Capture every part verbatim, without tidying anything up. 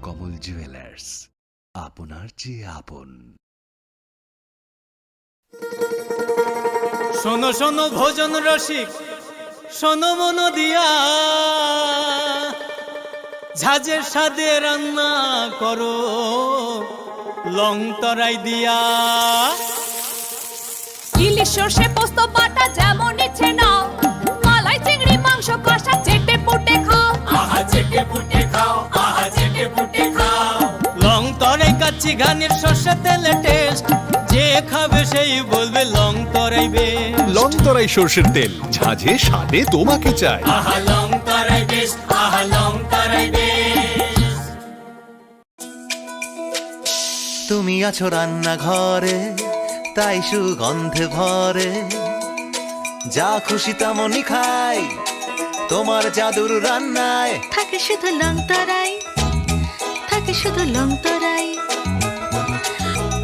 কমল জুয়েলার্স, আপনার চেয়ে আপন। শোনো শোনো ভোজন রসিক, শোনো মন দিয়া, ঝাঁঝের স্বাদে রান্না করো লং তরাই দিয়া। ইলিশ সর্ষে পোস্ত বাটা যেমন ইচ্ছে নাও, মালাই চিংড়ি মাংস কষা চেটে পুটে খাও। আহা চেটে পুটে খাও, আহা চেটে পুটে খাও। লং তরাই কাচ্চি ঘানির সর্ষে তেলে টেস্ট, যে খাবে সেই বলবে লং তরাই বেস্ট। লং তরাই সর্ষের তেল, ঝাঁঝে স্বাদে তোমাকে চাই। আহা লং তরাই বেস্ট, আহা লং তরাই বেস্ট। তুমি আছো রান্নাঘরে, তাই সুগন্ধে ভরে। যা খুশি তেমনই খাই, তোমার জাদুর রান্নায়। থাকে শুধু লং তরাই, থাকে শুধু লং তরাই।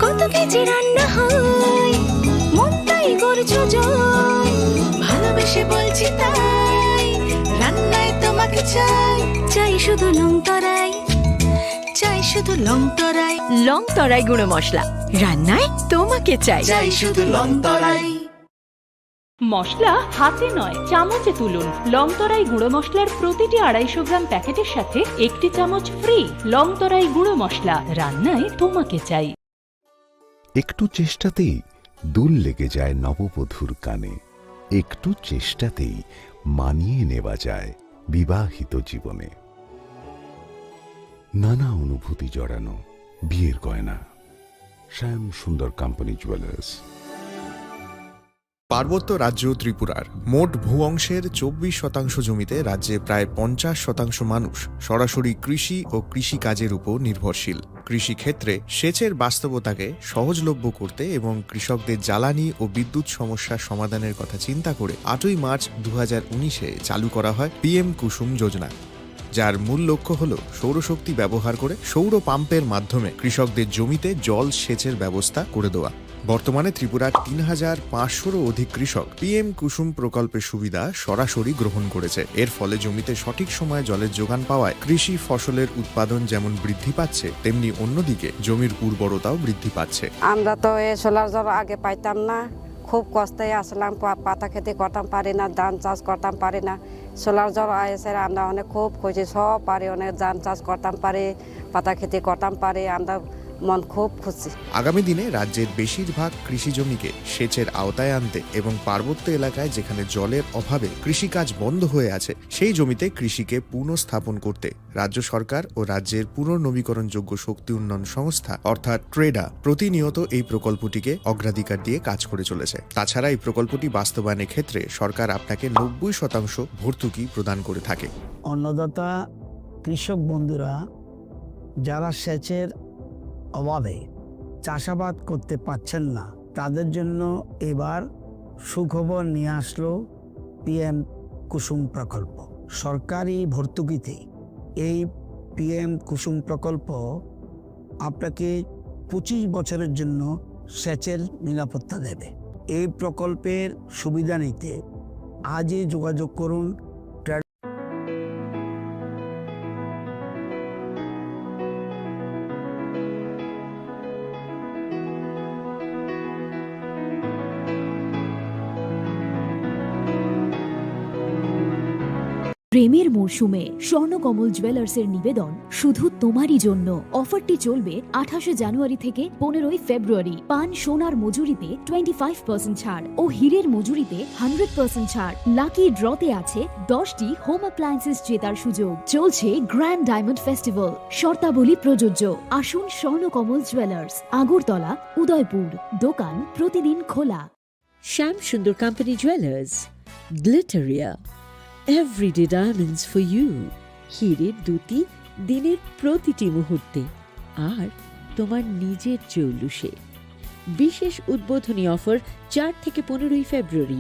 কত কেজি রান্না হয়, মনটাই করছো জয়। ভালোবেসে বলছি তাই, রান্নায় তোমাকে চাই। চাই শুধু লং তরাই, চাই শুধু লং তরাই। লং তরাই গুঁড়ো মশলা, রান্নায় তোমাকে চাই। চাই শুধু লং তরাই। মশলা হাতে নয়, চামচে তুলুন। লং তরাই গুঁড়ো মশলার প্রতিটি আড়াইশো গ্রাম প্যাকেটের সাথে একটি চামচ ফ্রি। লং তরাই গুঁড়ো মশলা, রান্নায় তোমাকে চাই। একটু চেষ্টাতেই দুল লেগে যায় নববধূর কানে, একটু চেষ্টাতেই মানিয়ে নেওয়া যায় বিবাহিত জীবনে। নানা অনুভূতি জড়ানো বিয়ের গয়না। শ্যাম সুন্দর কোম্পানি জুয়েলার্স। পার্বত্য রাজ্য ত্রিপুরার মোট ভূ অংশের চব্বিশ শতাংশ জমিতে রাজ্যে প্রায় পঞ্চাশ শতাংশ মানুষ সরাসরি কৃষি ও কৃষিকাজের উপর নির্ভরশীল। কৃষিক্ষেত্রে সেচের বাস্তবতাকে সহজলভ্য করতে এবং কৃষকদের জ্বালানি ও বিদ্যুৎ সমস্যা সমাধানের কথা চিন্তা করে আটই মার্চ দু হাজার উনিশে চালু করা হয় পিএম কুসুম যোজনা, যার মূল লক্ষ্য হল সৌরশক্তি ব্যবহার করে সৌর পাম্পের মাধ্যমে কৃষকদের জমিতে জল সেচের ব্যবস্থা করে দেওয়া। বর্তমানে ত্রিপুরার তিন হাজার পাঁচশোরও অধিক কৃষক পিএম কুসুম প্রকল্পের সুবিধা সরাসরি গ্রহণ করেছে। এর ফলে জমিতে সঠিক সময়ে জলের যোগান পাওয়ায় কৃষি ফসলের উৎপাদন যেমন বৃদ্ধি পাচ্ছে, তেমনি অন্যদিকে জমির উর্বরতাও বৃদ্ধি পাচ্ছে। আমরা তো এই সোলার জল আগে পাইতাম না, খুব কষ্টে আসলাম, পা-, পাতা খেতে করতাম পারি না, ধান চাষ করতাম পারি না। সোলার জল আইসে আমরা অনেক খুব খুশি, সব পারি, অনেক ধান চাষ করতাম পারি, পাতা খেতে করতাম পারি, আমরা মন খুব খুশি। আগামী দিনে রাজ্যের বেশিরভাগ কৃষি জমিকে সেচের আওতায় আনতে এবং পার্বত্য এলাকায় যেখানে জলের অভাবে কৃষিকাজ বন্ধ হয়ে আছে, সেই জমিতে কৃষিকে পুনঃস্থাপন করতে রাজ্য সরকার ও রাজ্যের পুনর্নবীকরণযোগ্য শক্তি উন্নয়ন সংস্থা অর্থাৎ ট্রেডা প্রতিনিয়ত এই প্রকল্পটিকে অগ্রাধিকার দিয়ে কাজ করে চলেছে। তাছাড়া এই প্রকল্পটি বাস্তবায়নের ক্ষেত্রে সরকার আপনাকে নব্বই শতাংশ ভর্তুকি প্রদান করে থাকে। অন্নদাতা কৃষক বন্ধুরা যারা সেচের অভাবে চাষাবাদ করতে পারছেন না, তাদের জন্য এবার সুখবর নিয়ে আসলো পিএম কুসুম প্রকল্প। সরকারি ভর্তুকিতে এই পিএম কুসুম প্রকল্প আপনাকে পঁচিশ বছরের জন্য সেচের নিরাপত্তা দেবে। এই প্রকল্পের সুবিধা নিতে আজই যোগাযোগ করুন। প্রেমের মরশুমে স্বর্ণকমল জুয়েলার্সের নিবেদন শুধু তোমারই জন্য। অফারটি চলবে আঠাশে জানুয়ারি থেকে পনেরোই ফেব্রুয়ারি। পান সোনার মজুরিতে টোয়েন্টি ফাইভ পার্সেন্ট ছাড় ও হীরের মজুরিতে হান্ড্রেড পার্সেন্ট ছাড়। লাকি ড্রতে আছে দশটি হোম অ্যাপ্লায়েন্সেস জেতার সুযোগ। চলছে গ্র্যান্ড ডায়মন্ড ফেস্টিভ্যাল, শর্তাবলী প্রযোজ্য। আসুন স্বর্ণকমল জুয়েলার্স, আগরতলা, উদয়পুর। দোকান প্রতিদিন খোলা। Shyam Sundar company jewellers, Glitteria, everyday diamonds for you. হীরের দ্যুতি দিনের প্রতিটি মুহূর্তে আর তোমার নিজের জৌলুসে। বিশেষ উদ্বোধনী অফার চার থেকে পনেরোই ফেব্রুয়ারি।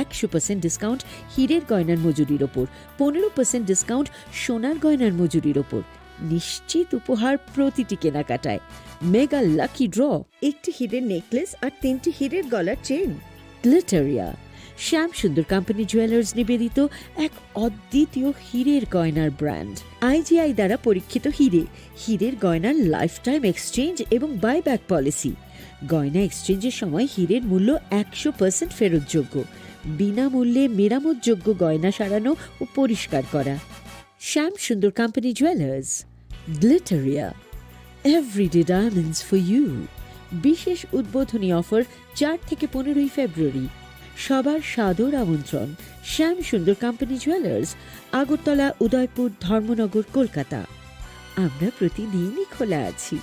একশো পার্সেন্ট ডিসকাউন্ট হীরের গয়নার মজুরির ওপর, পনেরো পার্সেন্ট ডিসকাউন্ট সোনার গয়নার মজুরির ওপর। নিশ্চিত উপহার প্রতিটি কেনাকাটায়। মেগা লাকি ড্র, একটি হীরের নেকলেস আর তিনটি হীরের গলার চেইন। গ্লিটারিয়া, শ্যাম সুন্দর কোম্পানি জুয়েলার্স নিবেদিত এক অদ্বিতীয় হীরের গয়নার ব্র্যান্ড। আইজিআই দ্বারা পরীক্ষিত হীরে, হীরের গয়নার লাইফ টাইম এক্সচেঞ্জ এবং বাইব্যাক পলিসি। গয়না এক্সচেঞ্জের সময় হীরের মূল্য একশো পার্সেন্ট ফেরতযোগ্য। বিনামূল্যে মেরামতযোগ্য গয়না সারানো ও পরিষ্কার করা। Shyam Sundar company jewellers, Glitteria, everyday diamonds for you. বিশেষ উদ্বোধনী অফার চার থেকে পনেরোই ফেব্রুয়ারি। সবার সাদর আমন্ত্রণ। শ্যাম সুন্দর কোম্পানি জুয়েলার্স, আগরতলা, উদয়পুর, ধর্মনগর, কলকাতা। আমরা প্রতিদিনই খোলা আছি।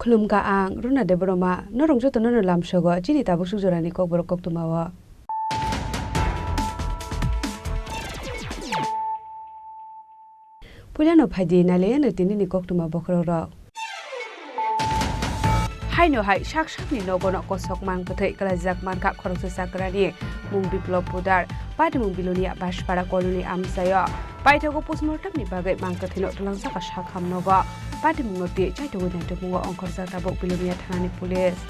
Khulumkha ang Runa Debbarma, norok jotono no lamsogo chini tabuk suk jorani kokborok koktwmao. Puilano phaidi nailaiano tinini koktwma bokhorokrok. Haino hai sak sakni nogono kosok mang kwthwi kwlaijak mankha khoroksa chakrani mung Biplop Podar, patimung Bilonia Bajpara colony amchaio. Paithago postmortemni bagwi mang kwthwino twlangjak kha sak hamnogo. Patimungno twi chaitugwi naitugmungo ongkhorjak tabuk Bilonia thanani police.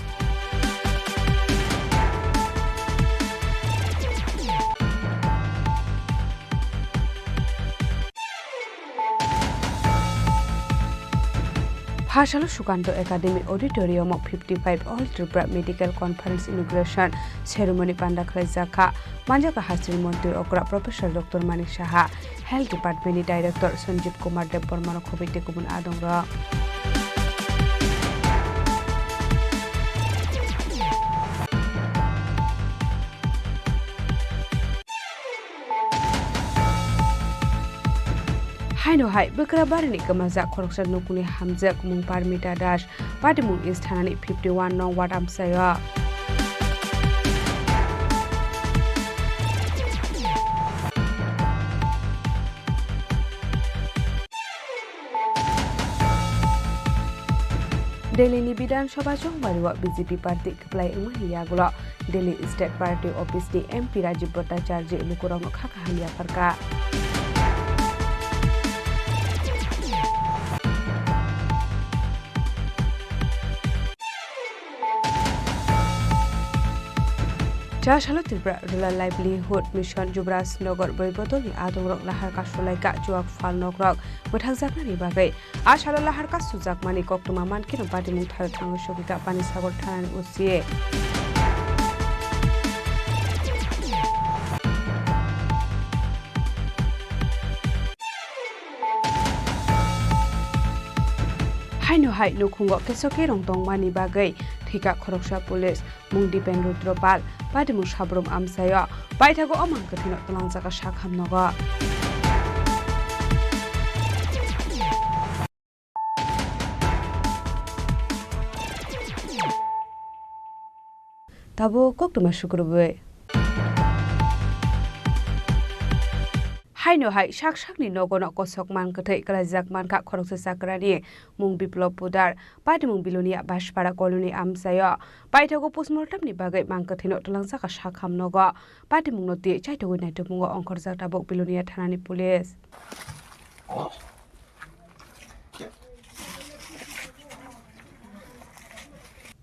Phasalo Sukanto Academy Auditorium o fifty-five All Tripura Medical Conference Inauguration Ceremony panda khlaijak kha. Manjakha Hasteni Montri Okra Professor Doctor Manik Saha, Health Department ni Director Sanjeev Kumar Debbarma rok khobwi tei kubun adongrok. Haino hai Bwkrabarini kwmajak khoroksa nukungni hamjak mung Parmita Das, patimung East thanani fifty one nong ward amchaio. Delhi ni Bidhan Sabha chongbario B J P party kwplai wngmani yagulo Delhi State Party Office ni M P Rajiv Bhattacharjee lukurokno kha kaham yapharkha. Chasalo Tripura Rural Livelihood Mission Jubraj Nagar bwrwi bodolni adongrok lahar kasulaikha chuak phalnokrok bwthakjaknani bagwi. A salo lahar kasujakmani koktwma mankheno patimung thaio thangwi sogwikha Panisagar thanani O C. Haino hai nukhungo keso kerong tongmani bagwi thwikha khoroksa police, mung Dipen Rudropal, patimung Sabrum amchaio, paithago o mang kwthwino twlangjakha sak hamnogo. Tabuk koktwma sukrubwi. Haino hai sak sakni nogono kosok man kwthwi kwlaijak mankha khoroksa chakrani mung Biplop Podar, patimung Bilonia Baspara colony amchaio. Paithago postmortemni bagwi man kwthwino twlangjakha sakham nogo. Patimungno twi chaithogwi naitugmungo ongkhorjak tabuk Bilonia thanani police.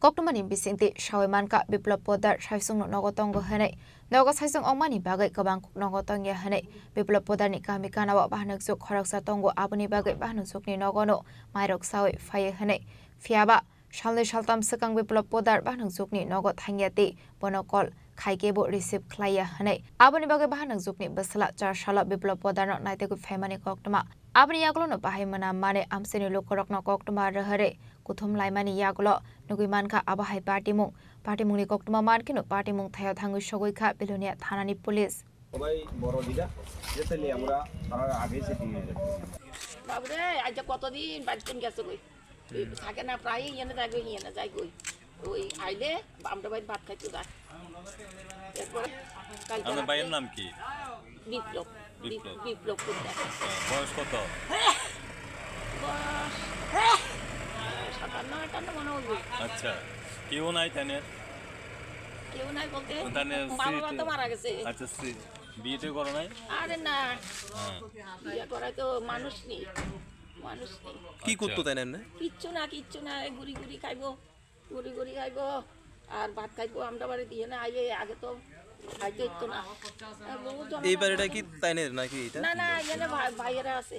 Koktwmani bisingtwi sawi mankha Biplop Podar saisungno nogo tongo hwnwi. Nogo saisung ongmani bagwi kwbang kuk nogo tongya hwnwi Biplop Podarni kami ganao bahanokjwk khoroksa tongo, aboni bagwi bahanokjwkni nogono mairok sawi phaiwi hwnwi. Phiyaba salnwi saltam swkang Biplop Podar bahanokjwkni nogo thangya tei bono call khaikhe bo receive khlaiya hwnwi. Aboni bagwi bahanokjwkni bwsla char salo Biplop Podarno naitugwi phaimani koktwma. Aboni yagulono bahai mwnam mani amchaini lukurokno koktwma rwhari kuthum laimani yagulo nugwi mankha abo hai patimung. Patimungni koktwma mankheno patimung thaio thangwi sogwi kha Bilonia thanani police. সবাই বড় দিদা, যেতে নিয়ে আমরা তারা আগে সেটিং হয়ে যাবে। বাবরে, আজ কতদিন বাড়িতে গেছে কই? থাকে না, প্রায় ইয়ে না যায় কই, ইয়ে না যায় কই। ওই আইলে আমরা বাড়ি ভাত খাইতে যায়। এরপরে কালকে আপনার রাতে ভাইয়ের নাম কি? বিপ্লব। বিপ্লব। বিপ্লব পোদ্দার। আচ্ছা, বয়স কত? বয়স সাতান্ন আটান্ন মনে হইবে। আচ্ছা, কেউ নাই তানের? কেউ নাই বলতে, তানের মা বাবা তো মারা গেছে। আচ্ছা, স্ত্রী বিয়ে টিয়ে করো নাই? আরে না, হ্যাঁ। বিয়ে করায় তো মানুষ নেই, মানুষ নেই। কি করতো তাই না এমনি? কিচ্ছু না, কিচ্ছু না, এই ঘুরি ঘুরি খাইবো, ঘুরি ঘুরি খাইবো, আর ভাত খাইবো। আমরা বাড়ি দিয়ে না আইয়ে, আগে তো আইতে হইতো না। আর বহু জন এই বাড়িটা কি তাইনের নাকি এটা? না, না, এখানে ভাই-, ভাইয়েরা আছে,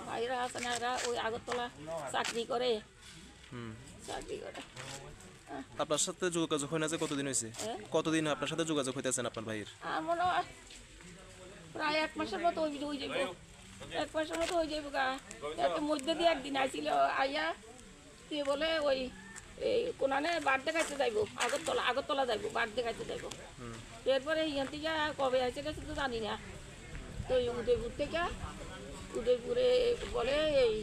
ভাইয়েরা আছে না, এরা ওই আগরতলা চাকরি করে। হুম। চাকরি করে। আপনার সাথে যোগাযোগ হয় না যে কতদিন হয়েছে? হ্যাঁ? কতদিন আপনার সাথে যোগাযোগ হইতেছেন আপনার ভাইয়ের? আর মনে হয় প্রায় এক মাসের মতো হয়ে, হয়ে যাবে। এক মাসের মতো হয়ে যাবে গা। এত মধ্যে দিয়ে একদিন আইছিল, আইয়া তুই বলে ওই এই কোনানে বার্থডে খাইতে যাইবো, আগরতলা, আগরতলা যাইবো, বার্থডে খাইতে যাইবো। হুম। এরপরে ইয়ান থেকে কবে আসে গেছে তো জানি না। তো এই উদয়পুর থেকে, উদয়পুরে বলে এই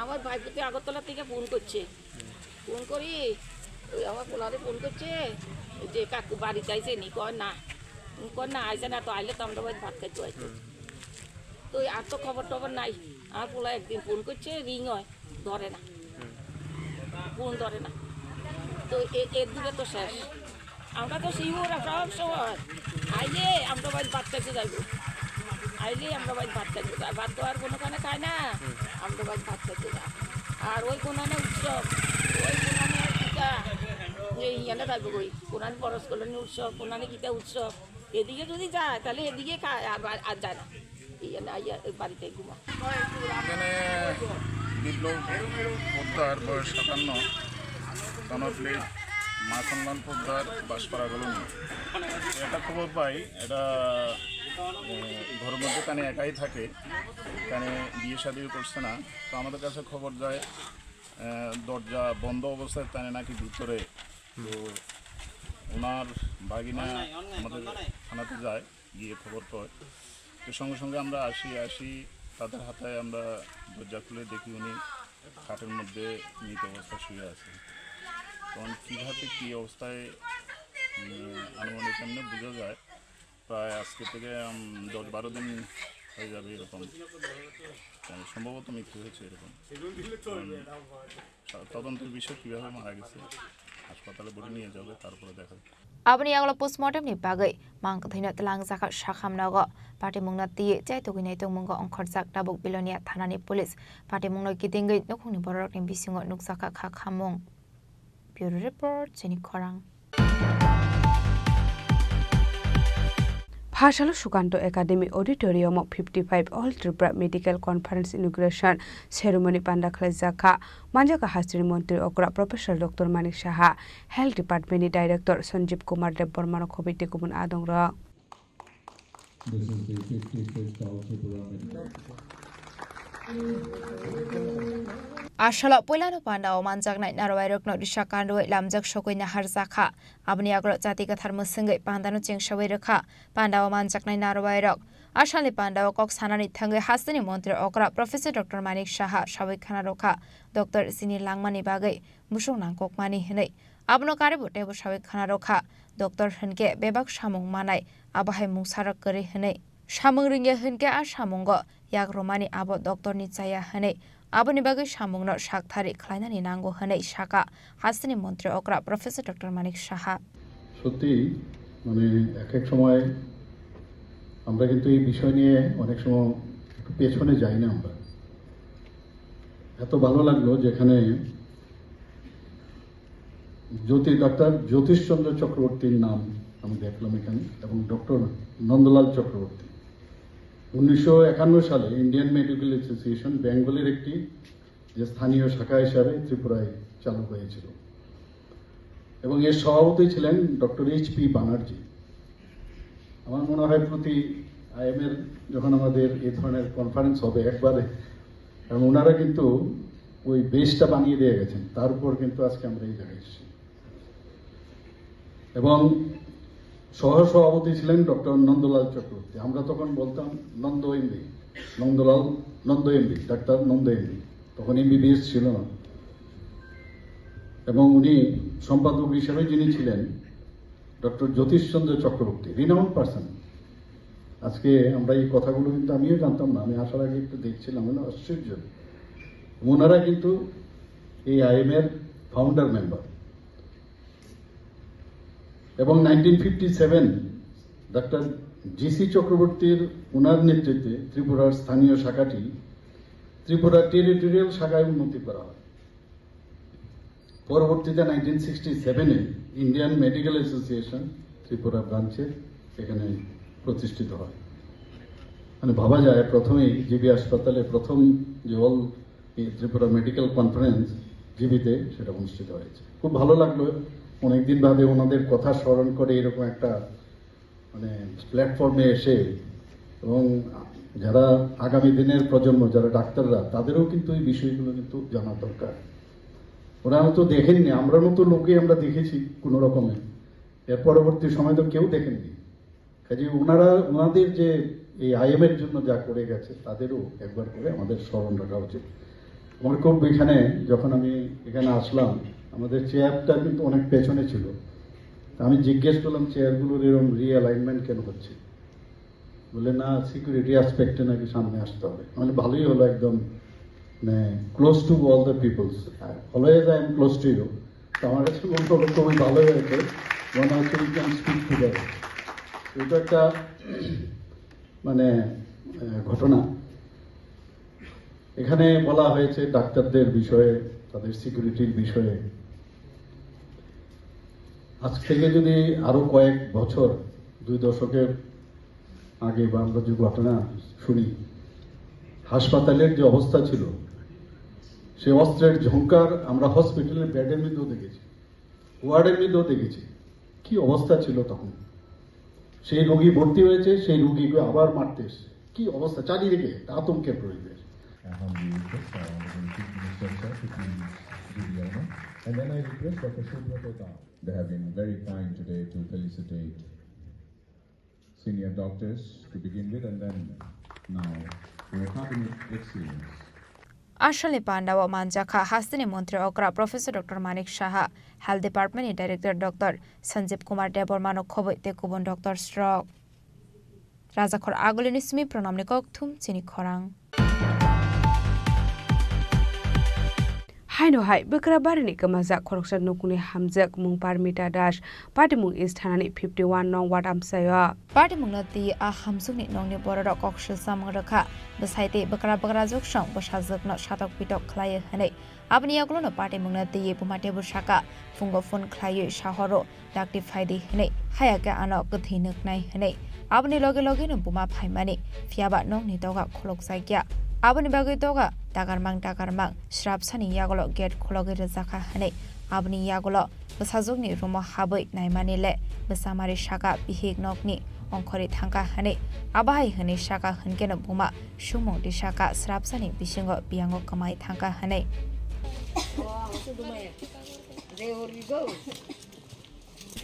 আমার ভাইপোতে আগরতলা থেকে ফোন করছে। ফোন করি, ওই আমার পোলারে ফোন করছে যে কাকু বাড়িতে আইছে নি, কয় না। কয় না, আইছে না তো, আইলে তো আমরা বাড়ি ভাত খাইতে হয়তো। হুম। তো আর তো খবর টবর নাই। আমার পোলা একদিন ফোন করছে, রিং হয়, ধরে না। হুম। ফোন ধরে না। তো এ-, এর দিকে তো শেষ। আমরা তো শিবরা সব সময় আইলে আমরা বাড়ি ভাত খাইতে যাইবো। আইলে আমরা বাড়ি ভাত খাইতে যাই। ভাত তো আর কোনোখানে খায় না। হুম। আমরা বাড়ি ভাত খাইতে যাই। আর ওই কোনানে উৎসব, ওই কোনানে কিতা, এই ইয়ানে যাইবো কই। কোনানে পরশ কলোনি উৎসব, কোনানে কিতা উৎসব। এদিকে যদি যায়, তাহলে এদিকে খায়, আর বা-, আর যায় না। ইয়ানে আইয়া বাড়িতে ঘুমা। এখানে বিপ্লব পোদ্দার, বয়স সাতান্ন, তনফ লিভ, মাখনলাল পোদ্দার, বাঁশপাড়া কলোনি। একটা খবর পাই, এটা, এ, ঘরের মধ্যে তানে একাই থাকে, তানে বিয়ে শাদিও করছে না। তো আমাদের কাছে খবর যায়, এ, দরজা বন্ধ অবস্থায় তানে নাকি ভিতরে। তো ওনার ভাগিনা আমাদের থানাতে যায়, গিয়ে খবর পায়। তো সঙ্গে সঙ্গে আমরা আসি, আসি তাদের হাতে আমরা দরজা খুলে দেখি উনি খাটের মধ্যে মৃত অবস্থায় শুয়ে আছে। তখন কীভাবে কী অবস্থায়, উম, আনুমানিক এমনি বোঝা যায়, প্রায় আজকে থেকে, উম, দশ বারো দিন হয়ে যাবে এরকম। মানে সম্ভবত মৃত্যু হয়েছে এরকম। কারণ তদন্তের বিষয় কীভাবে মারা গেছে, হাসপাতালে ভর্তি নিয়ে যাবে, তারপরে দেখা যাবে। Aboni yagulo postmortem ni bagwi mang kwthwino twlangjakha sakham nogo. Patimungno twiwi chaithogwi naitongmungo ongkhorjak tabuk Bilonia thanani police. Patimungno kitingwi nukhungni bororokni bisingo nukjakha kha khamung. Bureau Report, Chini Khorang. Phasalo Sukanto Academy Auditorium o fifty five All Tripura Medical Conference Inauguration Ceremony panda khlaijak kha. Manjakha hasteni montri okra Professor Doctor Manik Saha, Health Department ni Director Sanjeev Kumar Debbarma no khobwi tei kubun adongrok. This is the fifty-fifth All Tripura Meeting. Asalo puilano pandao manjaknai narwai rokno risa kanrwi lamjak sokwi naharjakha. Aboni yagulo jati kwthar mwswngwi pandano chengsawi rwkha. Pandao manjaknai narwai rok. Asalni pandao kok sanani thangwi hasteni montri okra Professor Doctor Manik Saha sawi khana rwkha. Doctor chini langmani bagwi busung nangkukmani hwnwi. Abono karibo teibo sawi khana rwkha. Doctor hwnkhe bebak samung manai, abo hai mungsa rok kwrwi hwnwi. Samung ringya hinkhe a samungo yak romani abo doctorni chaya hwnwi, aboni bagwi samungno sakthari khlainani nango hwnwi sakha hasteni montri okra Professor Doctor Manik Saha. সত্যি, মানে, এক এক সময় আমরা কিন্তু এই বিষয় নিয়ে অনেক সময় একটু পেছনে যাই না আমরা। এত ভালো লাগলো যেখানে জ্যোতি-, ডক্টর জ্যোতিষচন্দ্র চক্রবর্তীর নাম আমি দেখলাম এখানে, এবং ডক্টর নন্দলাল চক্রবর্তী। উনিশশো একান্ন সালে ইন্ডিয়ান মেডিকেল অ্যাসোসিয়েশন বেঙ্গলের একটি যে স্থানীয় শাখা হিসাবে ত্রিপুরায় চালু হয়েছিল, এবং এর সভাপতি ছিলেন ডক্টর এইচ পি ব্যানার্জি। আমার মনে হয় প্রতি আইএম এর যখন আমাদের এই ধরনের কনফারেন্স হবে একবারে, কারণ ওনারা কিন্তু ওই বেসটা বানিয়ে দিয়ে গেছেন, তার উপর কিন্তু আজকে আমরা এই জায়গায় এসেছি। এবং সহ সভাপতি ছিলেন ডক্টর নন্দলাল চক্রবর্তী। আমরা তখন বলতাম নন্দ এমডি, নন্দলাল, নন্দ এমডি, ডাক্তার নন্দ এমডি। তখন এমবিবিএস ছিল না। এবং উনি সম্পাদক হিসেবে যিনি ছিলেন ডক্টর জ্যোতিষচন্দ্র চক্রবর্তী, রিনাউন্ড পার্সন। আজকে আমরা এই কথাগুলো কিন্তু আমিও জানতাম না, আমি আসার আগে একটু দেখছিলাম, মানে, আশ্চর্য। ওনারা কিন্তু এই আইএম এর ফাউন্ডার মেম্বার। এবং nineteen fifty seven doctor GC চক্রবর্তীর, ওনার নেতৃত্বে ত্রিপুরার স্থানীয় শাখাটি ত্রিপুরা টেরিটোরিয়াল শাখায় উন্নতি করা হয়। পরবর্তীতে নাইনটিন সিক্সটি সেভেনে ইন্ডিয়ান মেডিকেল অ্যাসোসিয়েশন ত্রিপুরা ব্রাঞ্চের এখানে প্রতিষ্ঠিত হয়। মানে, ভাবা যায়, প্রথমেই জিবি হাসপাতালে প্রথম যে অল ত্রিপুরা মেডিকেল কনফারেন্স জিবিতে সেটা অনুষ্ঠিত হয়েছে। খুব ভালো লাগলো, অনেকদিন বাদে ওনাদের কথা স্মরণ করে এরকম একটা, মানে, প্ল্যাটফর্মে এসে, এবং যারা আগামী দিনের প্রজন্ম, যারা ডাক্তাররা, তাদেরও কিন্তু এই বিষয়গুলো কিন্তু জানা দরকার। ওরা হয়তো দেখেননি, আমরা মতো লোকে আমরা দেখেছি কোনো রকমে, এর পরবর্তী সময় তো কেউ দেখেননি। কাজে ওনারা, ওনাদের যে এই আইএম এর জন্য যা করে গেছে, তাদেরও একবার করে আমাদের স্মরণ রাখা উচিত। আমার খুব এখানে, যখন আমি এখানে আসলাম, আমাদের চেয়ারটা কিন্তু অনেক পেছনে ছিল। তা আমি জিজ্ঞেস করলাম, "চেয়ারগুলোর এরকম রিঅ্যালাইনমেন্ট কেন হচ্ছে?" বলে, "না, সিকিউরিটি অ্যাসপেক্টে নাকি সামনে আসতে হবে।" মানে, ভালোই হলো, একদম, মানে, close to all the peoples। R always I am close to you। তো আমার কাছে মনে হলো খুবই ভালো হয়েছে, মনে হচ্ছে we can speak together। এটা একটা, মানে, আহ, ঘটনা। এখানে বলা হয়েছে ডাক্তারদের বিষয়ে, তাদের সিকিউরিটির বিষয়ে। আজ থেকে যদি আরো কয়েক বছর, দুই দশকের আগে বা আমরা যে ঘটনা শুনি, হাসপাতালের যে অবস্থা ছিল, সে অস্ত্রের ঝংকার আমরা হসপিটালের বেডের মধ্যেও দেখেছি, ওয়ার্ডের মধ্যেও দেখেছি। কি অবস্থা ছিল তখন? সেই রোগী ভর্তি হয়েছে, সেই রোগীকে আবার মারতে এসছে। কি অবস্থা? চারিদিকে একটা আতঙ্কের পরিবেশ। I humbly request our Honorable Chief Minister, sir, to please do the honor. And then I request Doctor Subroto Dam. They have been very kind today to felicitate senior doctors to begin with, and then now for academic excellence. Asalni pandao manjakha hasteni montri okra Professor Doctor Manik Saha, Health Department ni Director Doctor Sanjeev Kumar Debbarma no khoboi tei kubun doctors rok. Rajakhor Agulini simi Pranamni kokthum chini khorang. Haino hai Bwkra Barini kwmajak khoroksa nukungni hamjak mung Parmita Das, Patimung East thanani fifty one nong ward amchaio. Patimungno twi a hamjwkni nongni bororok koksil samung rwkha. Bwsai tei bwkra bwkrajwk song bwsajwkno satok pitok khlaiwi hwnwi. Aboni yagulono patimungno twiwi buma tebur saka, phungo phone khlaiwi sahoro, dakti phaidi hwnwi, haya khe ano kwthwi nuknai hwnwi. Aboni loge logeno buma phaimani, phiyaba nokni doga khulukjakya. Aboni bagwi doga dagarmang dagarmang srapsani yagulo gate khulogwi rwjakha hwnwi. Aboni yagulo bwsajwkni room-o habwi naimani le bwsamari saka bihik nokni ongkhorwi thangkha hwnwi. Abo hai hwnwi saka hwnkeno buma sumung tisaka srapsani bisingo biyango kwmai thangkha hwnwi.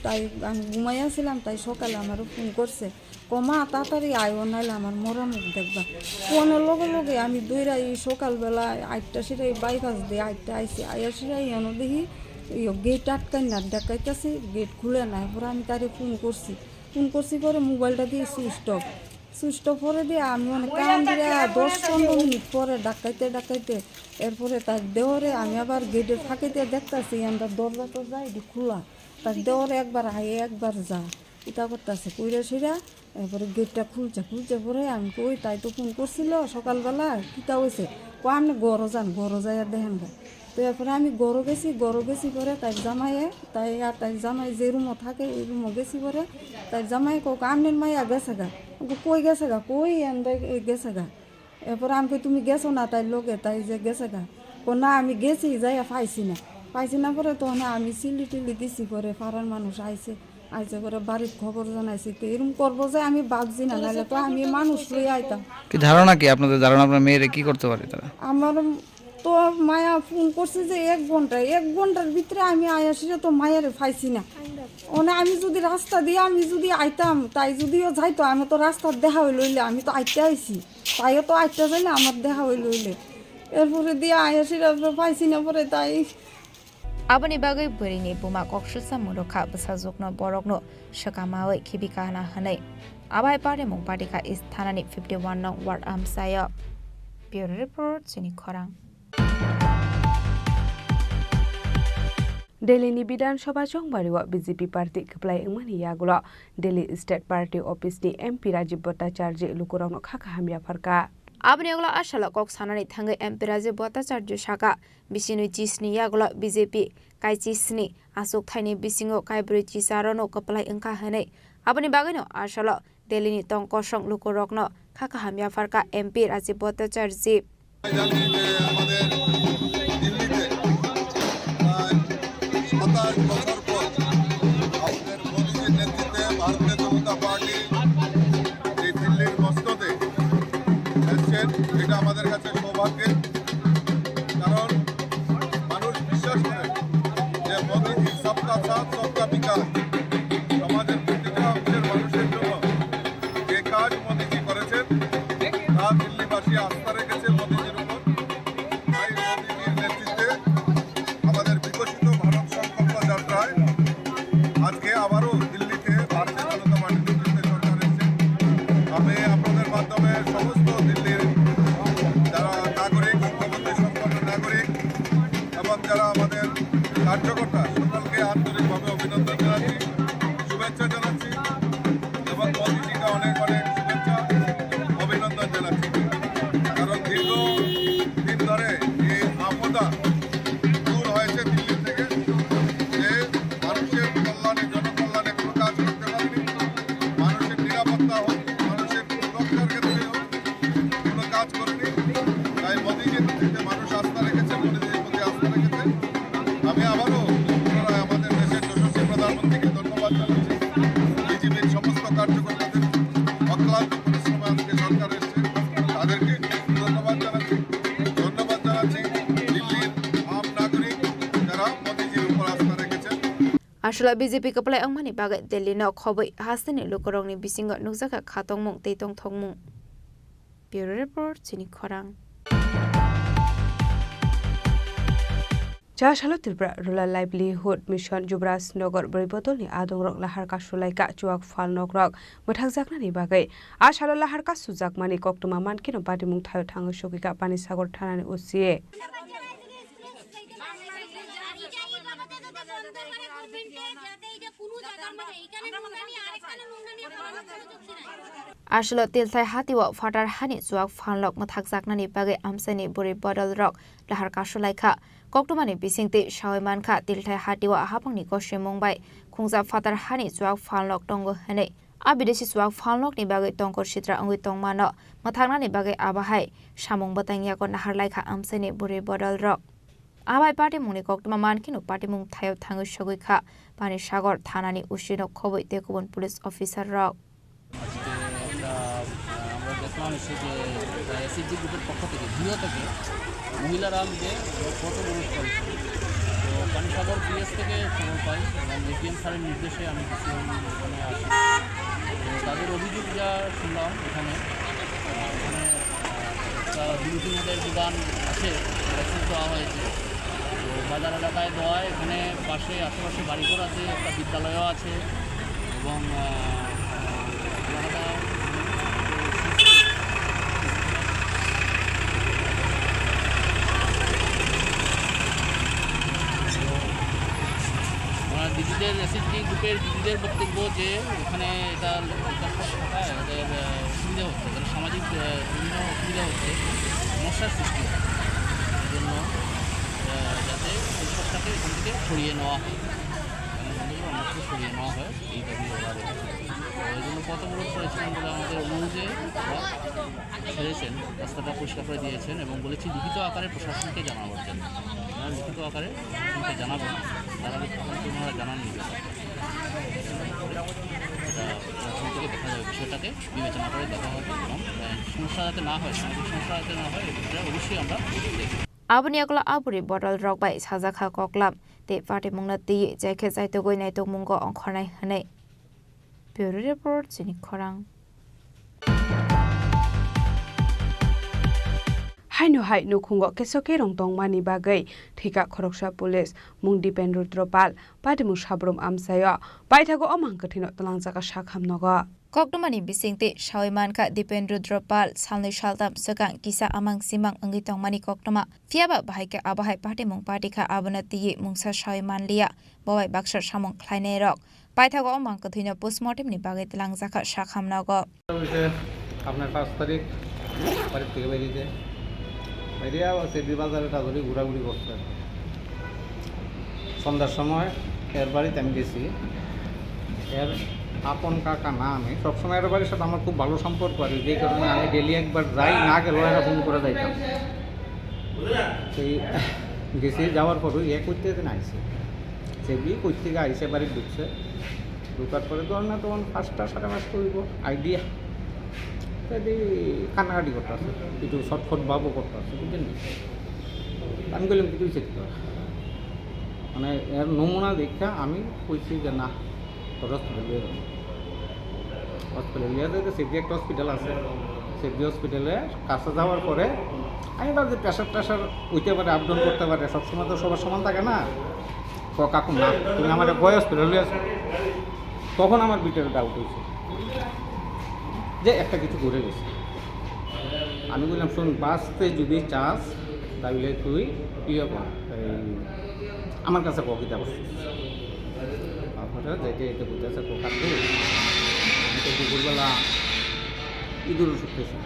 তাই আমি ঘুমাই আছিলাম, তাই সকালে আমারও ফোন করছে, "কমা, তাড়াতাড়ি আয়, ও নাইলে আমার মরা মুখ দেখবা।" ফোনের লগে লগে আমি দৌড়াই, সকালবেলা আটটা সিটাই বাইপাস দিয়ে আটটা আইসি, আয়া সিটাই এনে দেখি ইয়ো গেট আটকাই না, ডাকাইতাছি, গেট খুলে না। এরপরে আমি তারে ফোন করছি, ফোন করছি পরে মোবাইলটা দিয়ে সুইচ অফ। সুস্থ পরে দিয়ে আমি অনেক কাম দিয়া দশ পনেরো মিনিট পরে ডাকাইতে ডাকাইতে এরপরে তার দেওরে আমি আবার গেটের ফাঁকে দিয়ে দেখতাছি আমরা দরজা টরজা এটি খোলা। তার দেওরে একবার আয় একবার যা এটা করতেছে কইরা সেরা। এরপরে গেটটা খুলছে, খুলছে পরে আমি কই, "তাই তো ফোন করছিল সকালবেলা, কিতা হয়েছে?" কো, "আপনি ঘরো যান, ঘরো যাই আর দেখেন গা।" তো এরপরে আমি ঘরো গেছি, ঘরো গেছি পরে তাই জামাইয়ে, তাই আর তাই জামাই যে রুমও থাকে ওই রুমও গেছি পরে তাই জামাই কো, "আপনার মাইয়া গেছে গা।" কো, "কই গেছে গা, কই এন্দা গেছে গা?" এরপরে আমি কই, "তুমি গেছো না তাই লগে, তাই যে গেছে গা?" কো, "না, আমি গেছি, যাইয়া পাইছি না।" পাইছি না পরে তখন আমি সিলি টিলি দিছি পরে পাড়ার মানুষ আইছে, আইছে পরে বাড়ির খবর জানাইছে। তো এরম করবো যে আমি বাগজি না, নাহলে তো আমি মানুষ লই আইতাম। কি ধারণা কি আপনাদের? ধারণা আপনার মেয়েরে কি করতে পারে তারা? আমার তো মায়া ফোন করছে যে এক ঘন্টা, এক ঘন্টার ভিতরে আমি আয়া সেটা তো মায়ারে পাইছি না। মানে আমি যদি রাস্তা দিয়ে আমি যদি আইতাম, তাই যদিও যাইতো, আমি তো রাস্তার দেখা হইল হইলে আমি তো আইতে আইছি, তাইও তো আইতে যাইলে আমার দেখা হইল হইলে। এরপরে দিয়ে আয়া সেটা তো পাইছি না পরে তাই। Aboni bagwi bwrwini buma koksilsa mwrwkha bwsajwkno borokno swkamawi khibi kana hwnwi. Abai parimung patikha East thanani fifty one nong ward amchaio. Bureau report, chini khorang. Delhi ni Bidhan Sabha chongbario B J P party kwplai wngmani yagulo Delhi State Party Office ni M P Rajib Bhattacharjee lukurokno kha kaham yapharkha. Aboni yagulo a salo kok sanani thangwi M P Rajib Bhattacharjee saka, bisinwi chisni yagulo B J P kaichisni achuk thaini bisingo kaibrwi chisarono kwplai wngkha hwnwi. Aboni bagwino a salo Delhi ni tong kosong lukurokno kha kaham yapharkha M P Rajib Bhattacharjee. জানি যে আমাদের দিল্লিতে প্রায় সাতাশ বছর পর আমাদের মোদীজির নেতৃত্বে ভারতীয় জনতা পার্টি এই দিল্লির মস্তদে এসছেন, এটা আমাদের কাছে সৌভাগ্যের। কারণ মানুষ বিশ্বাস করে যে মোদীজির সবকা সাথ সবকা বিকাশ, সমাজের প্রতিটা অংশের মানুষের জন্য যে কাজ মোদীজি করেছেন, তা দিল্লিবাসী আস্থা রেখেছে মোদীজির উপর। তাই মোদীজির নেতৃত্বে আমাদের বিকশিত ভারত সংকল্প যাত্রায় আজকে আবারও দিল্লিতে ভারতীয় জনতা পার্টির নেতৃত্বে সরকার এসেছে। আমি আপনাদের মাধ্যমে সমস্ত দিল্লির যারা নাগরিক, অঙ্গভঙ্গি সম্পন্ন নাগরিক এবং যারা আমাদের কার্যকর্তা, সকলকে আন্তরিকভাবে অভিনন্দন জানাচ্ছি, শুভেচ্ছা জানাচ্ছি এবং মোদীজিকে অনেক অনেক শুভেচ্ছা, অভিনন্দন জানাচ্ছি। কারণ দীর্ঘ দিন ধরে এই আপদা দূর হয়েছে দিল্লি থেকে, যে মানুষের কল্যাণে, জনকল্যাণে কোনো কাজ করতে পারেনি, মানুষের নিরাপত্তা হোক, মানুষের সুরক্ষার ক্ষেত্রে হোক, কোনো কাজ করেনি। তাই মোদীজির নেতৃত্বে মানুষ আস্থা রেখেছে, মোদীজির প্রতি আস্থা রেখেছে। আমি আবারও পুনরায় আমাদের দেশের যশস্বী প্রধানমন্ত্রীকে ধন্যবাদ জানাচ্ছি, বিজেপির সমস্ত কার্যকর্তাদের অক্লান্ত পরিশ্রমে আজকে সরকার এসছে, তাদেরকে ধন্যবাদ জানাচ্ছি। ধন্যবাদ জানাচ্ছি দিল্লির আম নাগরিক, যারা মোদীজির উপর আস্থা রেখেছেন। Aswla B J P kwplai wngmani bagwi Delhi no khobwi hasteni lukurokni bisingo nukjakha khatongmung tei tongthokmung. Bureau report, chini khorang. Cha salo Tripura Rural Livelihood Mission Jubraj Nagar bwrwi bodolni adongrok lahar kasulaikha chuak phalnokrok mwthakjaknani bagwi. A salo lahar kasujakmani koktwma mankhe no patimung thaio thangwi sogwikha Panisagar thanani O C A. Aswlo Tilthai hatio phatar hani chuak phalnok mwthakjaknani bagwi amchaini bwrwi bodolrok lahar kasulaikha. Koktwmani bisingtwi sawi mankha, Tilthai hatio hapangni kosemung bai khungjak phatar hani chuak phalnok tongo hwnwi. A bidesi chuak phalnokni bagwi tongkor sitra wngwi tongmano mwthaknani bagwi abo hai samung bwtang yago naharlaikha amchaini bwrwi bodolrok. Abai patimungni koktwma mankheno patimung thaio thangwi sogwi kha Panisagar thanani O C no khobwi tei kubun police officer rok. আজকে একটা, আহ, আমরা দেখলাম এসে যে একটা এসএইচজি গ্রুপের পক্ষ থেকে, জিও থেকে মহিলারা মিলে ফটো প্রোগ্রাম করেছে। তো পানিসাগর পিএস থেকে খবর পাই এবং এপিএম স্যারের নির্দেশে আমি ডিসি ওখানে আসি। তো তাদের অভিযোগ যা শুনলাম এখানে, আহ, এখানে, আহ, একটা বিভূতিমদের দোকান আছে, অ্যাক্সেস দেওয়া হয়েছে। তো বাজার এলাকায় দেওয়ায় এখানে পাশে, আশেপাশে বাড়িঘর আছে, একটা বিদ্যালয়ও আছে এবং, আহ, এলাকাটা যে ওখানে এটা লোক থাকায় ওদের, আহ, অসুবিধা হচ্ছে, তাদের সামাজিক, আহ, বিভিন্ন অসুবিধা হচ্ছে, সমস্যার সৃষ্টি হচ্ছে। এই জন্য, আহ, যাতে পরিষদটাকে এখান থেকে সরিয়ে নেওয়া হয়, মানে, বন্ধ করে অন্যত্র সরিয়ে নেওয়া হয়, এই দাবি ওরা রেখেছে। তো এই জন্য পথ অবরোধ করেছিলাম বলে আমাদের অনুরোধে ওরা ছেড়েছেন, রাস্তাটা পরিষ্কার করে দিয়েছেন এবং বলেছি লিখিত আকারে প্রশাসনকে জানাবার জন্য। ওনারা লিখিত আকারে প্রশাসনকে জানাবেন, তারা তখন তো ওনারা জানাননি ব্যাপারটা। এটা প্রশাসন থেকে দেখা যাবে, বিষয়টাকে বিবেচনা করে দেখা হবে এবং, আহ, সমস্যা যাতে না হয়, সামাজিক সমস্যা যাতে না হয়, এটা অবশ্যই আমরা দেখব। Aboni yagulo aburi bodol rok bai sajak kha koklam tei patimungno twi, jai khe chaitugwi naitugmungo ongkhornai hwnwi. Bureau Report, chini khorang. Haino hai nukhungo keso kerong tongmani bagwi thwikha khoroksa police, mung Dipen Rudra Pal, patimung Sabrum amchaio, paithago o mang kwthwino twlangjakha sak hamnogo. Koktwmani bisingtwi sawi mankha Dipen Rudra Pal salnwi saltam swkang kisa amang simang wngwi tongmani koktwma, phiyaba bahai khe abo hai patimung patikha, abono twiwi mungsa sawi manliya, bo bai baksa samung khlainairok. Paithago o mang kwthwino postmortemni bagwi twlangjakha sak hamnogo. হয়েছে আপনার পাঁচ তারিখ, বাড়ির থেকে বেরিয়েছে। বেরিয়ে আবার সেবি বাজারে টাজারে ঘোরাঘুরি করছে। সন্ধ্যার সময় এর বাড়িতে আমি গেছি। এর আপন কাকা না আমি, সবসময় এর বাড়ির সাথে আমার খুব ভালো সম্পর্ক আর কি, যেই কারণে আমি ডেইলি একবার যাই, না গেলেও এরা ফোন করে যাইতাম। সেই গেছি, যাওয়ার পর ওই এক করতে দিন আইসে। সেবি কই থেকে আইসে, বাড়ি ঢুকছে। ঢুকার পরে ধর না তখন পাঁচটা, সাড়ে পাঁচটা হইব, আইডিয়া। তো এই কান্নাকাটি করতে আছে, একটু ছটফট ভাবও করতে আছে, বুঝলেন? আমি বললাম, "কিছু হয়েছে কি তোর?" মানে এর নমুনা দেখে আমি কইছি যে, "না, তোর হসপিটাল নিয়ে যাবো।" হসপিটাল নিয়ে যাইতে সেবি একটা হসপিটাল আছে, সেবি হসপিটালে কাছে যাওয়ার পরে আমি ভাবছি প্রেশার টেশার হইতে পারে, আপ ডাউন করতে পারে, সবসময় তো সবার সমান থাকে না। "ও কাকু না, তুমি আমার বয়স ফেলে লই আসো।" তখন আমার ভিতরে ডাউট হয়েছে যে একটা কিছু ঘুরে গেছে। আমি বললাম, "শোন, বাঁচতে যদি চাস তাহলে তুই ইয়ে কর, এই আমার কাছে বকিতা করছিস।" তারপরে যাইতে যাইতে বুঝতেছে, "ও কাকু, আমি তো দুপুরবেলা ইঁদুর ওষুধ খেয়েছি।"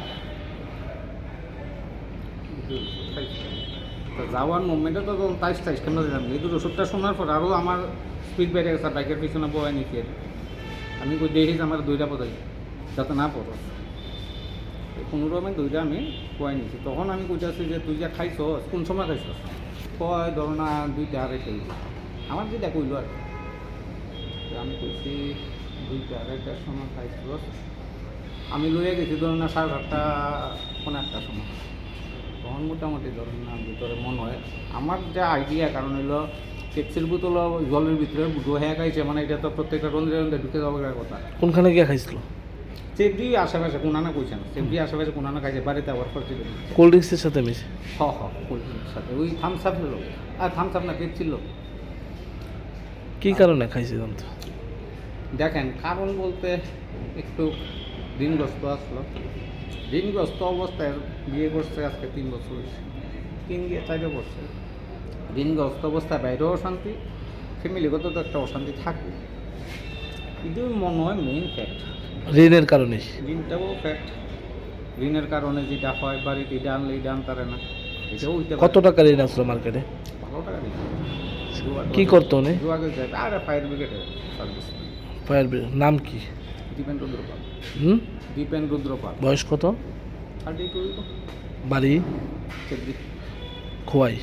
তো যাওয়ার মোমেন্টে তো তখন তাইশ তাইশ কেন দিলাম, ইঁদুর ওষুধটা শোনার পর আরও আমার স্পিড বেড়ে গেছে, বাইকের পিছনে বয়ে নিতে। আমি কই, "দেখিস আমার দুইটা বোঝাই, যাতে না পড়ো।" এই কোনো রকমে দুইটা আমি বয়ে নিছি। তখন আমি কইতাছি যে, "তুই যা খাইছস, কোন সময় খাইছস?" কয়, "ধরো না, দুইটা আড়াইটা হইব।" আমার যেটা কইলো আর কি। তো আমি কইছি, "দুইটা আড়াইটার সময় খাইছস।" আমি লইয়া গেছি ধরুন না সাড়ে সাতটা, পৌনে আটটার সময়। তখন মোটামুটি ধরুন না ভিতরে মনে হয় আমার যে আইডিয়া, কারণ হইলো পেপসির বোতল জলের ভিতরে ডুবে হ্যাঁ খাইছে, মানে এটা তো প্রত্যেকটা রন্ধ্রে রন্ধ্রে ঢুকে যাওয়ার কথা। কোনখানে গিয়া খাইছিল? সেফটি আশেপাশে কোনানা কইছে না, সেফটি আশেপাশে কোনানা খাইছে, বাড়িতে আবার পরে চলে গেছে। কোল্ড ড্রিঙ্কসের সাথে মিশে? হ, হ, কোল্ড ড্রিঙ্কসের সাথে, ওই থামস আপ হলো, আর থামস আপ না, পেপসির লোক। কি কারণে খাইছে জানতো? দেখেন, কারণ বলতে একটু ঋণগ্রস্ত আসলো। ঋণগ্রস্ত অবস্থায় বিয়ে করছে আজকে তিন বছর হয়েছে। তিন গিয়ে চাইরে করছে। ঋণগ্রস্ত অবস্থায় বাইরেও অশান্তি, ফ্যামিলিগত তো একটা অশান্তি থাকে। কিন্তু মনে হয় মেইন ফ্যাক্ট। ঋণের কারণে? ঋণটাও ফ্যাক্ট। ঋণের কারণে যেটা হয়, বাড়িতে এটা আনলে এটা আনতারে না, এটাও হইতে পারে। কত টাকা ঋণ আসলো মার্কেটে? ভালো টাকা ঋণ। জুয়া কি করে। করতো উনি? জুয়া খেলতে যেত। আরে ফায়ার ব্রিগেডে সার্ভিস। Fire brigade. নাম কি? দীপেন রুদ্রপাল। হুম? দীপেন রুদ্রপাল। বয়স কত? Thirty two. বাড়ি? চেদ্রি। খোয়াই?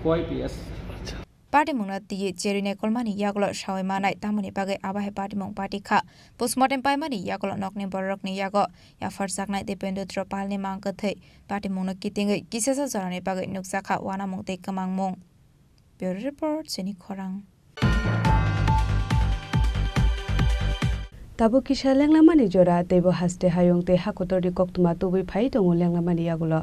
খোয়াই পিএস। আচ্ছা। Patimungno twi cherwi naikolmani yagulo sawi manai, tamoni bagwi abo hai patimung pati kha. Postmortem paimani yagulo nokni bororokni yago yapharjaknai Dipendra Palni mang kwthwi patimungno kitingwi kisasa jorani bagwi nukjakha uanamung tei kwmangmung. Bureau Report, chini khorang. Tabuk kisa lenglamani jora, teibo haste hayung tei hakotorni koktwma tubui phai tongo lenglamani yagulo.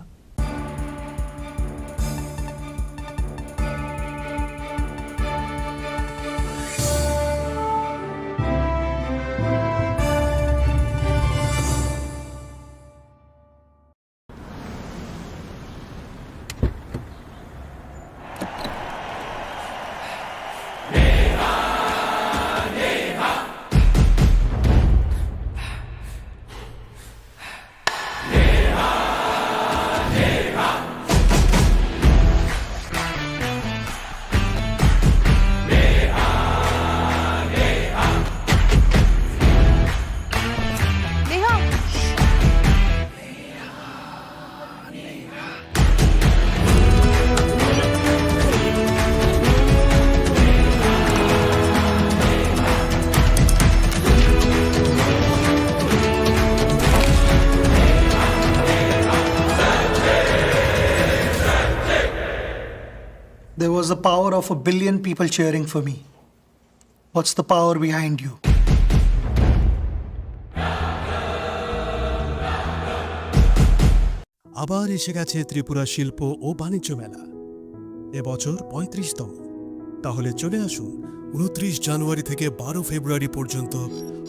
There was the power of a billion people cheering for me. What's the power behind you? আবার এসে গেছে ত্রিপুরা শিল্প ও বাণিজ্য মেলা, এবছর পঁয়ত্রিশতম। তাহলে চলে আসুন উনত্রিশ জানুয়ারি থেকে বারো ফেব্রুয়ারি পর্যন্ত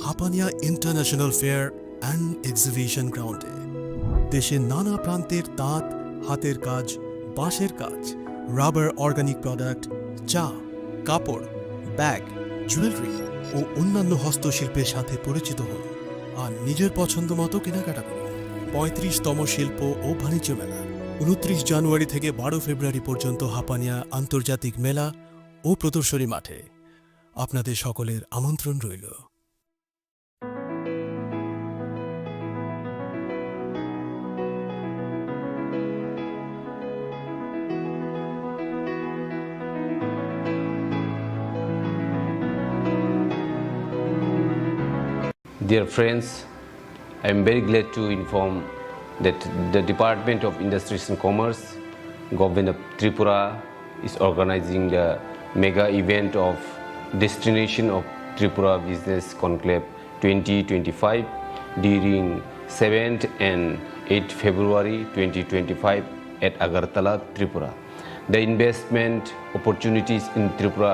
Hapania international fair and exhibition গ্রাউন্ডে। দেশের নানা প্রান্তের তাঁত, হাতের কাজ, বাঁশের কাজ, রাবার অর্গানিক প্রোডাক্ট, চা, কাপড়, ব্যাগ, জুয়েলারি ও অন্যান্য হস্তশিল্পের সাথে পরিচিত হন আর নিজের পছন্দ মতো কেনাকাটা করুন। পঁয়ত্রিশতম শিল্প ও বাণিজ্য মেলা, উনত্রিশ জানুয়ারি থেকে বারো ফেব্রুয়ারি পর্যন্ত হাপানিয়া আন্তর্জাতিক মেলা ও প্রদর্শনী মাঠে। আপনাদের সকলের আমন্ত্রণ রইল। Dear friends, I am very glad to inform that the Department of Industries and Commerce, Government of Tripura, is organizing the mega event of Destination of Tripura Business Conclave twenty twenty-five during seventh and eighth February twenty twenty-five at Agartala, Tripura. The investment opportunities in Tripura,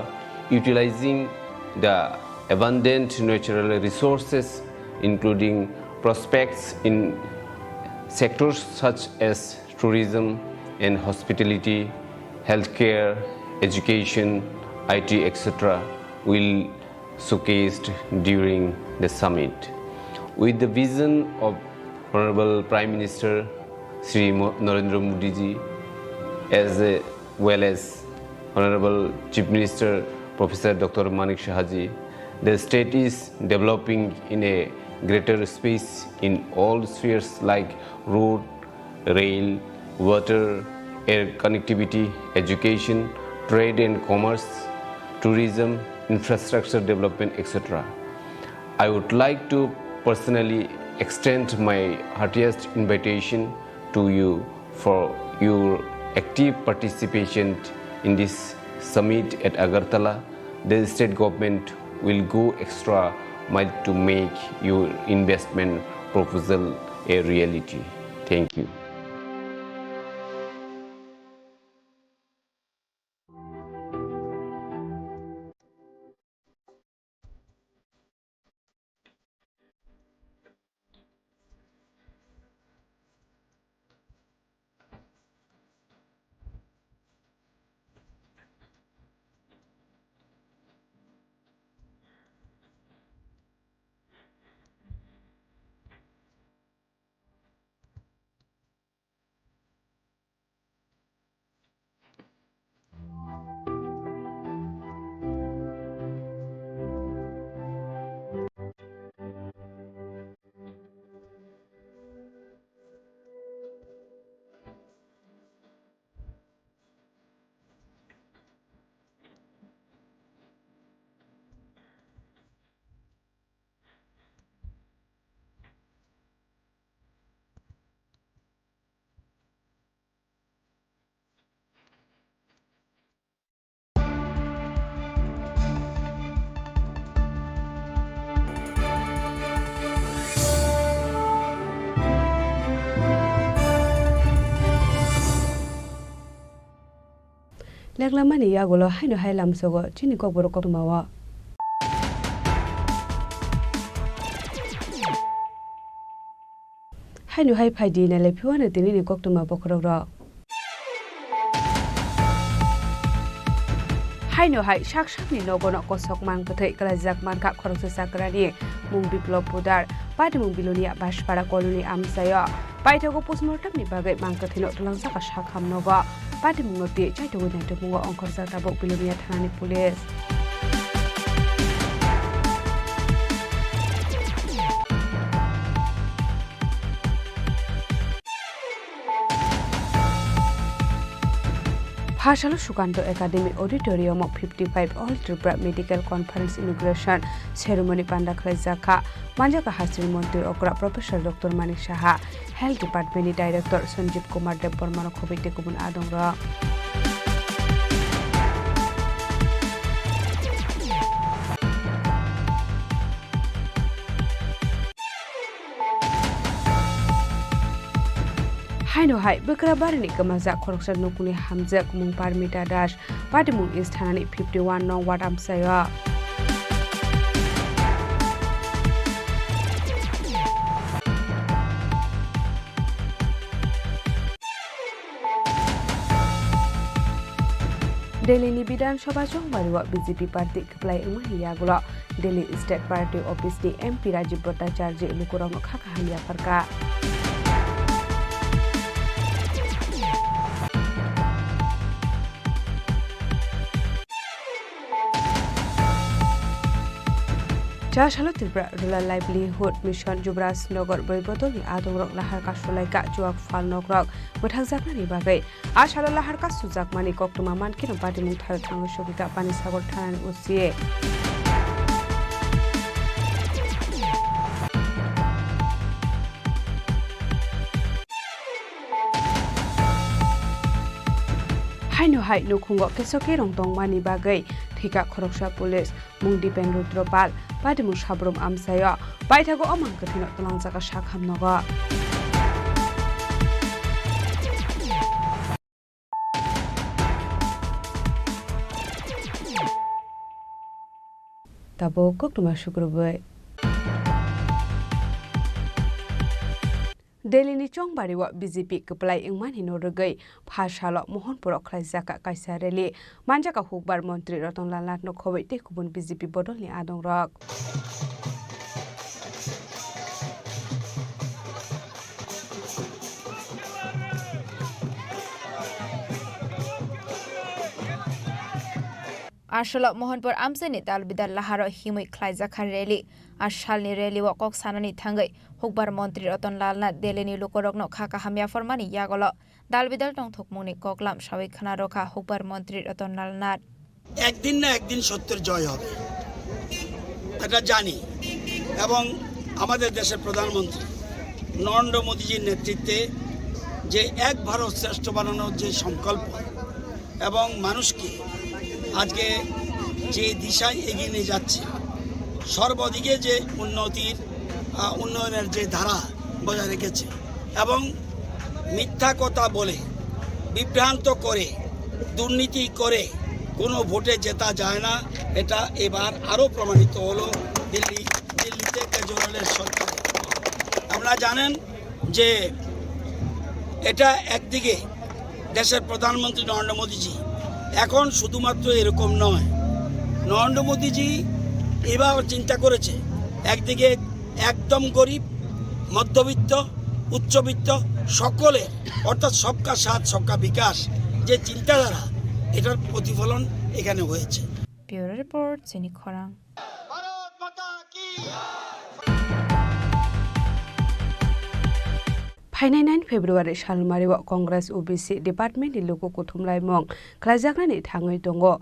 utilizing the abundant natural resources, including prospects in sectors such as tourism and hospitality, healthcare, education, I T, et cetera, will showcased during the summit. With the vision of Honorable Prime Minister Shri Mo-, Narendra Modi ji, as a, well as Honorable Chief Minister Professor Doctor Manik Saha ji, the state is developing in a greater space in all spheres like road, rail, water, air connectivity, education, trade and commerce, tourism, infrastructure development, et cetera. I would like to personally extend my heartiest invitation to you for your active participation in this summit at Agartala. The state government will go extra mile to make your investment proposal a reality. Thank you. Leklamani yagulo haino hai lamsogo chini kokborok koktwmao. Haino hai phaidi nailai phiwano tinini koktwma bokhorokrok. Haino hai sak sakni nogono kosok mang kwthwi kwlaijak mankha khoroksa chakrani mung Biplop Podar, patimung Bilonia Bajpara colony amchaio. Paithago postmortemni bagwi mang kwthwino twlangjakha sakham nogo. Patimungno twi chaitugwi naitugmungo ongkhorjak tabuk Bilonia thanani police. Phasalo Sukanto Academy Auditorium o fifty-five All Tripura Medical Conference Inauguration Ceremony panda khlaijak kha. Manjakha Hasteni Montri Okra Professor Doctor Manik Saha, Health Department ni Director Sanjeev Kumar Debbarma rok khobwi tei kubun adongrok. Haino hai Bwkrabari ni kwmajak khoroksa nukuni hamjak mung Parmita Das, patimung East thanani fifty one nong ward amchaio. Delhi ni Bidhan Sabha chongbari o B J P party kwplai wngmani yagulo Delhi State Party Office ni M P Rajiv Bhattacharjee lukurokno kha kaham yapharkha. Cha salo Tripura Rural Livelihood Mission Jubraj Nagar bwrwi bodolni adongrok lahar kasulaikha chuak phalnokrok bwthakjaknani bagwi. A salo lahar kasujakmani koktwma mankhe patimung thaio thangwi sogwikha Panisagar thanani O C. Haino hai nukhungo keso kerong tongmani bagwi thwikha khoroksa police, mung Dipen Rudra Pal, patimung Sabrum amchaio, paithago o mang kwthwino twlangjakha Sakham nogo. Tabuk koktwma sukrubwi. Delhi ni chongbari o B J P kwplai wngmani no rwgwi pha salo Mohanpur o khlaijak kaisa rally. Manjak hukbar montri Ratan Lal Nath no khobwi tei kubun B J P bodol ni adong rok. Asolo Mohanpur amchaini dal bidal laharo himwi khlaijakha rally. A salni rally o kok sanani thangwi hukbar montri Ratan Lal Nath Delhi ni lukurokno kha kaham yapharmani yagulo dal bidal tongthokmungni koklam sawi khna rokha hukbar montri Ratan Lal Nath. একদিন না একদিন সত্যের জয় হবে, এটা জানি। এবং আমাদের দেশের প্রধানমন্ত্রী নরেন্দ্র মোদীজির নেতৃত্বে যে এক ভারত শ্রেষ্ঠ বানানোর যে সংকল্প এবং মানুষকে আজকে যে দিশায় এগিয়ে নিয়ে যাচ্ছে, সর্বদিকে যে উন্নতির, আহ, উন্নয়নের যে ধারা বজায় রেখেছে এবং মিথ্যা কথা বলে, বিভ্রান্ত করে, দুর্নীতি করে কোনো ভোটে জেতা যায় না। এটা এবার আরও প্রমাণিত হলো দিল্লি, দিল্লিতে কেজরিওয়ালের সরকার। আপনারা জানেন যে এটা একদিকে দেশের প্রধানমন্ত্রী নরেন্দ্র মোদীজি এখন শুধুমাত্র এরকম নয়, নরেন্দ্র মোদীজি এবার চিন্তা করেছে একদিকে একদম গরিব, মধ্যবিত্ত, উচ্চবিত্ত সকলের, অর্থাৎ সবকা সাথ সবকা বিকাশ যে চিন্তাধারা, এটার প্রতিফলন এখানে হয়েছে। Bureau Report, Chini Khorang. Phainai nine February salmari o Congress O B C department ni luku kuthumlaimung khlaijaknani thangwi tongo.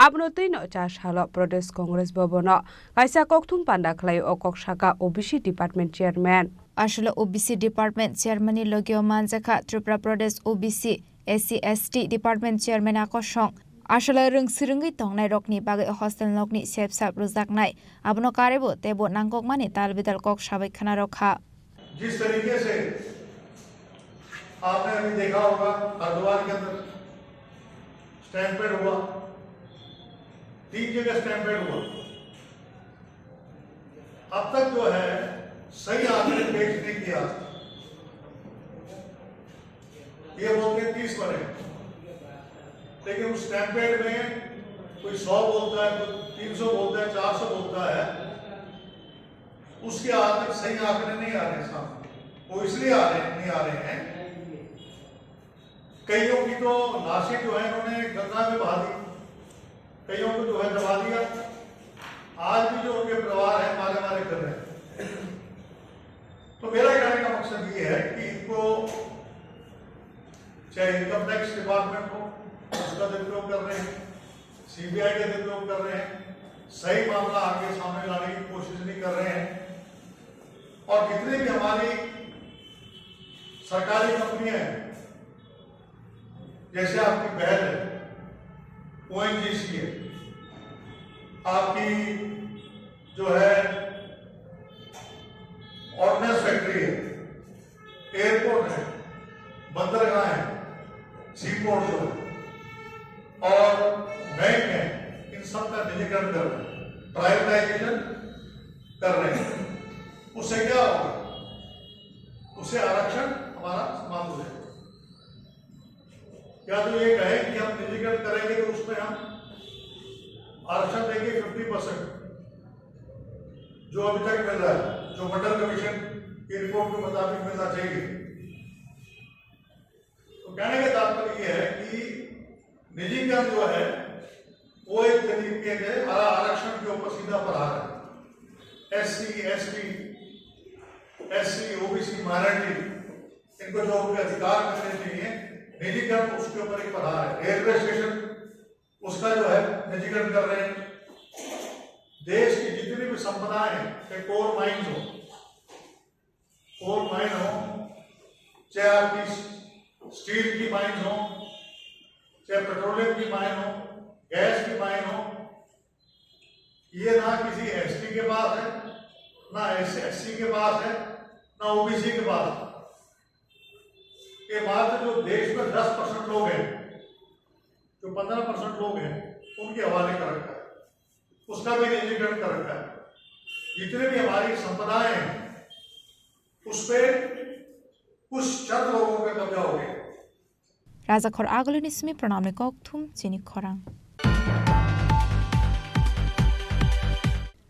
Abono twino cha salo Pradesh Congress Bhavan o kaisa kokthum panda khlai o kok saka O B C department chairman. Asolo O B C department chairman ni logio manjakha Tripura Pradesh O B C, S C S T department chairman akosong. Asolo rwngswrwngwi tongnai rokni bagwi hostel nokni sepsap rwjaknai. Abono karebo teibo nangkokmani tal bidal kok sabai khna rokha. जिस तरीके से आपने अभी देखा होगा, हरिद्वार के अंदर स्टैम्पेड हुआ, तीन जगह स्टैम्पेड हुआ। अब तक जो है, सही आंकड़े पेश नहीं किया। ये बोलते हैं तीस मरे, लेकिन उस स्टैम्पेड में कोई सौ बोलता है, कोई तीन सौ बोलता है, चार सौ बोलता है। उसके आज तक सही आंकड़े नहीं आ रहे सामने। वो इसलिए आ रहे, नहीं आ रहे हैं, कईयों की तो लाशें जो है, उन्होंने गंगा में बहा दी, कईयों को जो है दबा दिया। आज भी जो उनके परिवार हैं, मारे मारे कर रहे हैं। तो मेरा कहने का मकसद ये है कि इनको चाहे इनकम टैक्स डिपार्टमेंट हो, उसका दुरुपयोग कर रहे हैं, सीबीआई का दुरुपयोग कर रहे हैं, सही मामला आगे सामने लाने की कोशिश नहीं कर रहे हैं। और जितने भी हमारी सरकारी कंपनियां हैं, जैसे आपकी बहल है, ओएनजीसी है, आपकी जो है ऑर्डिनेंस फैक्ट्री है, एयरपोर्ट है, बंदर है, सी पोर्ट जो है, और बैंक है, इन सब का निजीकरण कर रहे हैं, प्राइवेटाइजेशन कर रहे हैं। उससे क्या होगा? उससे आरक्षण हमारा समाप्त हो जाएगा। क्या तो ये कहे कि हम निजीकरण करेंगे तो उसमें हम आरक्षण देंगे फिफ्टी परसेंट, जो अभी तक मिल रहा है, जो मंडल कमीशन की रिपोर्ट के मुताबिक मिलना चाहिए। तो कहने का तात्पर्य ये है कि निजीकरण जो है, वो एक तरीके के आ-, आरक्षण के ऊपर सीधा प्रहार है। SC, ST, SC, OBC, minority, इनको जो उनके अधिकार मिलने चाहिए, निजीकरण उसके ऊपर एक प्रहार है। रेलवे स्टेशन, उसका जो है, निजीकरण कर रहे हैं। देश की जितनी भी संपदाएं हैं, चाहे कोल माइंस हो, कोल माइन हो, चाहे आपकी स्टील की माइंस हो, चाहे पेट्रोलियम की माइन हो, गैस की माइन हो, ये ना किसी एसटी के पास है, ना एससी के पास है, ना ओबीसी के पास है। ये मात्र जो देश में दस परसेंट लोग हैं, जो पन्द्रह परसेंट लोग हैं, उनके हवाले कर रखा है, उसका भी निजीकरण कर रखा है। जितने भी हमारी संपदाएं हैं, उस पे कुछ चंद लोगों का कब्जा हो गया। Rajakhor Agulini simi pranamni kokthum chini khorang.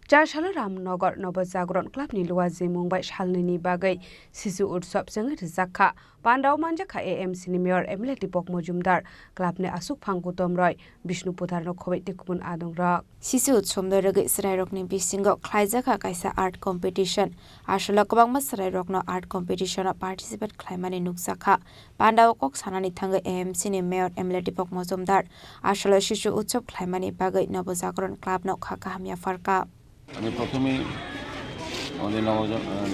Chasalo Ramnagar Nobo Jagron Club ni luwa jimung bai salnini bagwi Sisu Utsav chengwi rijak kha. Pandao manjak kha A M C ni Mayor M L A Deepak Majumdar, club ni aswk phang Gautam Roy, Bishnu Poddar no khoboi tei kubun adongrok. Sisu Utsav no rwgwi chwrairokni bisingo khlaijak kha kaisa art competition. Aswk kwbangma chwrairokno art competition o participate khlaimani nukjak kha. Pandao kok sanani thangwi A M C ni Mayor M L A Deepak Majumdar aswk Sisu Utsav khlaimani bagwi Nobo Jagron Club no kha kaham yapharkha. আমি প্রথমেই আমাদের নবজ-, আহ,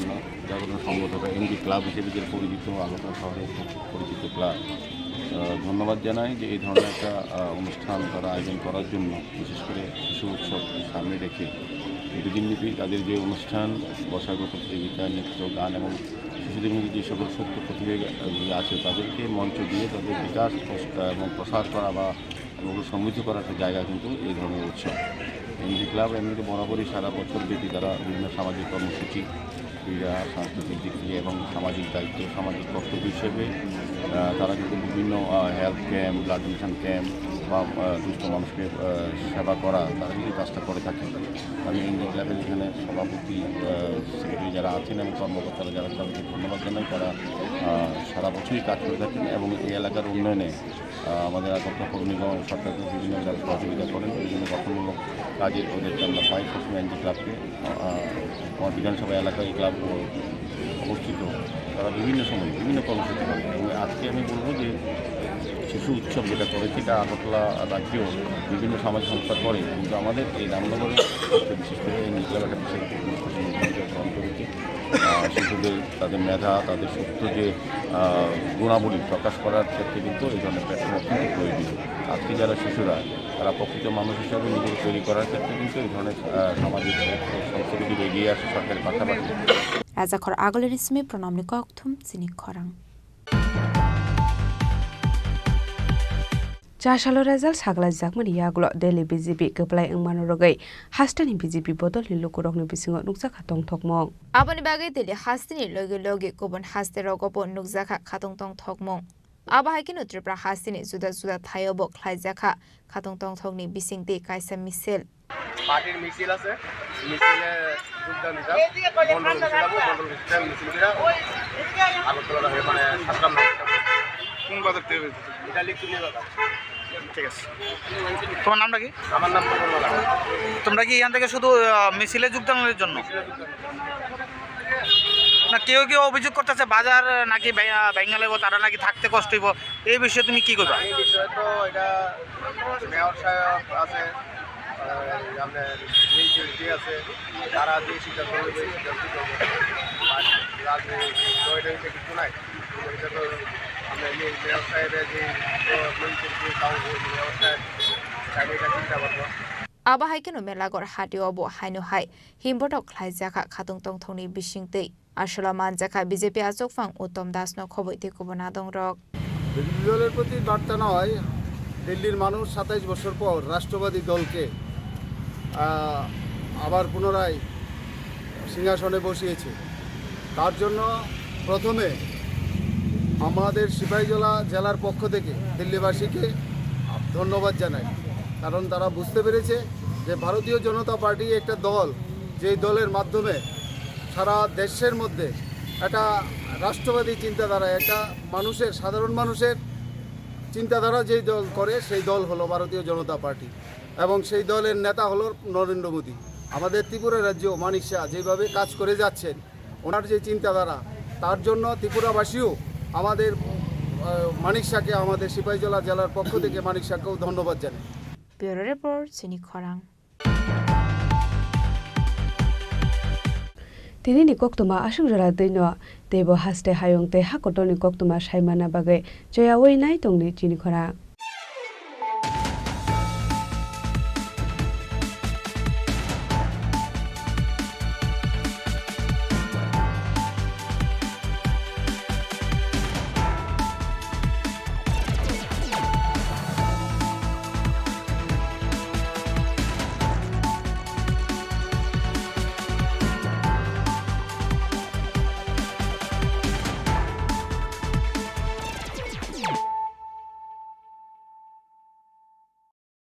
জাগরণ সংগঠন বা MD club হিসেবে যে পরিচিত, আগরতলা শহরের খুব পরিচিত ক্লাব, আহ, ধন্যবাদ জানাই যে এই ধরনের একটা, আহ, অনুষ্ঠান তারা আয়োজন করার জন্য, বিশেষ করে শিশু উৎসব সামনে রেখে দুদিনব্যাপী তাদের যে অনুষ্ঠান, বসাগো প্রতিযোগিতা, নৃত্য, গান এবং শিশুদের মধ্যে যে সকল সুপ্ত প্রতিভা আছে তাদেরকে মঞ্চ দিয়ে তাদের বিকাশ, প্রস-, এবং প্রসার করা বা এবং সমৃদ্ধ করার একটা জায়গা কিন্তু এই ধরনের উৎসব। এমডি ক্লাব এমনিতে বরাবরই সারা বছর ব্যাপী তারা বিভিন্ন সামাজিক কর্মসূচি, ক্রীড়া, সাংস্কৃতিক দিক থেকে এবং সামাজিক দায়িত্ব, সামাজিক কর্তব্য হিসেবে, আহ, তারা কিন্তু বিভিন্ন, আহ, health camp, blood donation camp বা, আহ, দুস্থ মানুষকে, আহ, সেবা করা, তারা কিন্তু এই কাজটা করে থাকে। আমি এমডি ক্লাবের এখানে সভাপতি, আহ, সেক্রেটারি যারা আছেন এবং কর্মকর্তারা যারা আছেন, তাদেরকে ধন্যবাদ জানাই। তারা, আহ, সারা বছরই কাজ করে থাকেন এবং এই এলাকার উন্নয়নে আহ, আমাদের আগরতলা পৌর নিগম এবং সরকারকে বিভিন্ন জায়গায় সহযোগিতা করেন, বিভিন্ন গঠনমূলক কাজে ওদেরকে আমরা পাই। সবসময় এমডি ক্লাবকে, আহ, আমার বিধানসভা এলাকায় এই ক্লাব অবস্থিত, তারা বিভিন্ন সময় বিভিন্ন কর্মসূচি করে। এবং আজকে আমি বলবো যে শিশু উৎসব যেটা করেছে, এটা আগরতলা রাজ্যেও বিভিন্ন সমাজ সংস্থা করে, কিন্তু আমাদের এই রামনগরে বিশেষ করে এমডি ক্লাব একটা বিশেষ ভূমিকা গ্রহণ করেছে। আহ, শিশুদের তাদের মেধা, তাদের সুপ্ত যে, আহ, গুণাবলী প্রকাশ করার ক্ষেত্রে কিন্তু এই ধরনের প্ল্যাটফর্ম অত্যন্ত প্রয়োজন। আজকে যারা শিশুরা, তারা প্রকৃত মানুষ হিসাবে নিজেকে তৈরি করার ক্ষেত্রে কিন্তু এই ধরনের, আহ, সামাজিক সংস্কৃতি এগিয়ে আসে সরকারের পাশাপাশি। Rajakhor Agulini simi pranamni kokthum chini khorang. Chasalo result saglaijakmani yagulo Delhi B J P kwplai wngmano rwgwi hasteni B J P bodolni lukurokni bisingo nukjakha tongthokmung. Aboni bagwi Delhi hasteni logi logi kubun hasterogobo nukjakha khatong tongthokmung. Abo hai kheno Tripura hasteni juda juda thaiobo khlaijakha khatong tongthokni bisingtwi kaisa misil. পার্টির মিছিল আছে, মিছিলে যোগদান দিতাম। মন্ডল মিছিল আছে, মন্ডল মিছিল, মিছিল করে আগরতলা হয়ে মানে সাতগ্রাম। কোন বাজার থেকে? এটা লিখতে নিয়ে যাবো। ঠিক আছে। তোমার নামটা কি? আমার নাম পবন মালাকার। তোমরা কি এখান থেকে শুধু, আহ, মিছিলে যোগদানের জন্য? মিছিলে যোগদান। না, কেউ কেউ অভিযোগ করতেছে বাজার নাকি বে-, আহ, ভেঙে লেবো, তারা নাকি থাকতে কষ্ট হইব। এই বিষয়ে তুমি কি করবা? এই বিষয়ে তো এটা মেয়র সাহেব আছে, আহ, আপনার মিউনিসিপ্যালিটি আছে, তারা যে সিদ্ধান্ত নেবে, সিদ্ধান্ত নেবে। আর রাজনীতি তো এটা, এটা কিছু নাই। এটা তো আমরা এই মেয়র সাহেবের যে, আহ, মিউনিসিপ্যালিটি কাউন্সিল মেয়র সাহেব, সাহেব এটা চিন্তা ভাবনা। Abo hai kheno Melaghor hatio bo haino hai himbotok khlaijakha khatong tongthokni bisingtwi. Aswla manjakha B J P achukphang Uttom Das no khoboi tei kubun adongrok. বিরোধী দলের প্রতি বার্তা নয়, দিল্লির মানুষ সাতাইশ বছর পর রাষ্ট্রবাদী দলকে, আহ, আবার পুনরায় সিংহাসনে বসিয়েছে। তার জন্য প্রথমে আমাদের সিপাহীজলা জেলার পক্ষ থেকে দিল্লিবাসীকে ধন্যবাদ জানাই, কারণ তারা বুঝতে পেরেছে যে ভারতীয় জনতা পার্টি একটা দল, যেই দলের মাধ্যমে সারা দেশের মধ্যে একটা রাষ্ট্রবাদী চিন্তাধারা, একটা মানুষের, সাধারণ মানুষের চিন্তাধারা যেই দল করে, সেই দল হলো ভারতীয় জনতা পার্টি এবং সেই দলের নেতা হলো নরেন্দ্র মোদী। আমাদের ত্রিপুরা রাজ্য মানিক শাহ যেভাবে কাজ করে যাচ্ছেন, ওনার যে চিন্তাধারা, তার জন্য ত্রিপুরাবাসীও আমাদের, আহ, মানিক শাহকে, আমাদের সিপাহীজলা জেলার পক্ষ থেকে মানিক শাহকেও ধন্যবাদ জানাই। Bureau Report, Chini Khorang. Tini ni koktwma aswk jora twi no, teibo haste hayung tei ha kotor ni koktwma sai manna bagwi choyawi nai tongdi chini khorang.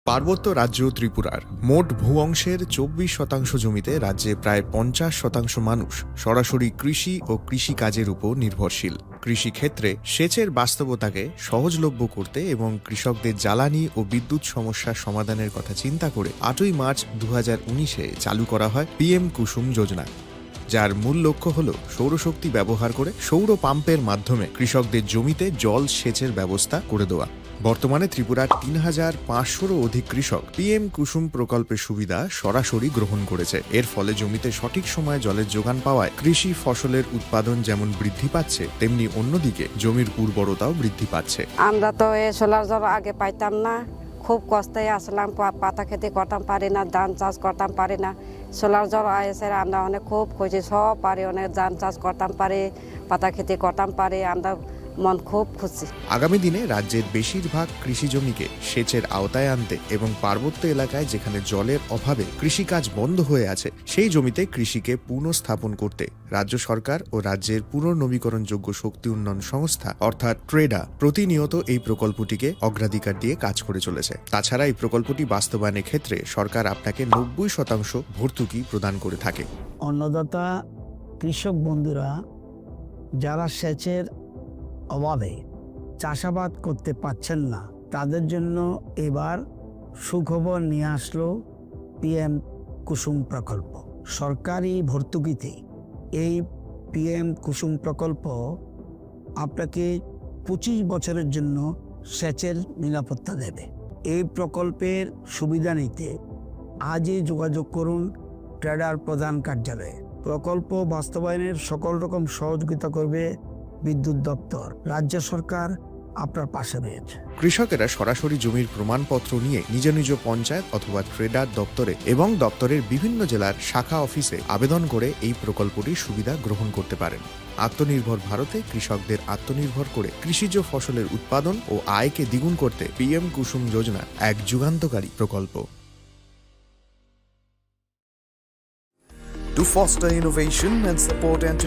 পার্বত্য রাজ্য ত্রিপুরার মোট ভূ অংশের চব্বিশ শতাংশ জমিতে রাজ্যে প্রায় পঞ্চাশ শতাংশ মানুষ সরাসরি কৃষি ও কৃষিকাজের উপর নির্ভরশীল। কৃষিক্ষেত্রে সেচের বাস্তবতাকে সহজলভ্য করতে এবং কৃষকদের জ্বালানি ও বিদ্যুৎ সমস্যা সমাধানের কথা চিন্তা করে আটই মার্চ দু হাজার উনিশে চালু করা হয় পিএম কুসুম যোজনা, যার মূল লক্ষ্য হল সৌরশক্তি ব্যবহার করে সৌর পাম্পের মাধ্যমে কৃষকদের জমিতে জল সেচের ব্যবস্থা করে দেওয়া। বর্তমানে ত্রিপুরার তিন হাজার পাঁচশোরও অধিক কৃষক পিএম কুসুম প্রকল্পের সুবিধা সরাসরি গ্রহণ করেছে। এর ফলে জমিতে সঠিক সময়ে জলের যোগান পাওয়ায় কৃষি ফসলের উৎপাদন যেমন বৃদ্ধি পাচ্ছে, তেমনি অন্যদিকে জমির উর্বরতাও বৃদ্ধি পাচ্ছে। আমরা তো এই সোলার জল আগে পাইতাম না, খুব কষ্টে আসলাম, পা-, পাতা খেতি করতাম পারি না, ধান চাষ করতাম পারি না। সোলার জল আইসে আমরা অনেক খুব খুশি, সব পারি, অনেক ধান চাষ করতাম পারি, পাতা খেতি করতাম পারি, আমরা মন খুব খুশি। আগামী দিনে রাজ্যের বেশিরভাগ কৃষি জমিকে সেচের আওতায় আনতে এবং পার্বত্য এলাকায় যেখানে জলের অভাবে কৃষিকাজ বন্ধ হয়ে আছে, সেই জমিতে কৃষিকে পুনঃস্থাপন করতে রাজ্য সরকার ও রাজ্যের পুনর্নবীকরণযোগ্য শক্তি উন্নয়ন সংস্থা অর্থাৎ ট্রেডা প্রতিনিয়ত এই প্রকল্পটিকে অগ্রাধিকার দিয়ে কাজ করে চলেছে। তাছাড়া এই প্রকল্পটি বাস্তবায়নের ক্ষেত্রে সরকার আপনাকে নব্বই শতাংশ ভর্তুকি প্রদান করে থাকে। অন্নদাতা কৃষক বন্ধুরা যারা সেচের অভাবে চাষাবাদ করতে পারছেন না, তাদের জন্য এবার সুখবর নিয়ে আসলো পিএম কুসুম প্রকল্প। সরকারি ভর্তুকিতে এই পিএম কুসুম প্রকল্প আপনাকে পঁচিশ বছরের জন্য সেচের নিরাপত্তা দেবে। এই প্রকল্পের সুবিধা নিতে আজই যোগাযোগ করুন ট্রেডার প্রধান কার্যালয়ে। প্রকল্প বাস্তবায়নের সকল রকম সহযোগিতা করবে বিদ্যুৎ দপ্তর। রাজ্য সরকার আপনার পাশে রয়েছে। কৃষকেরা সরাসরি জমির প্রমাণপত্র নিয়ে নিজ নিজ পঞ্চায়েত অথবা ট্রেডার দপ্তরে এবং দপ্তরের বিভিন্ন জেলার শাখা অফিসে আবেদন করে এই প্রকল্পটির সুবিধা গ্রহণ করতে পারেন। আত্মনির্ভর ভারতে কৃষকদের আত্মনির্ভর করে কৃষিজ ফসলের উৎপাদন ও আয়কে দ্বিগুণ করতে পিএম কুসুম যোজনা এক যুগান্তকারী প্রকল্প। To foster innovation and support entrepreneurship,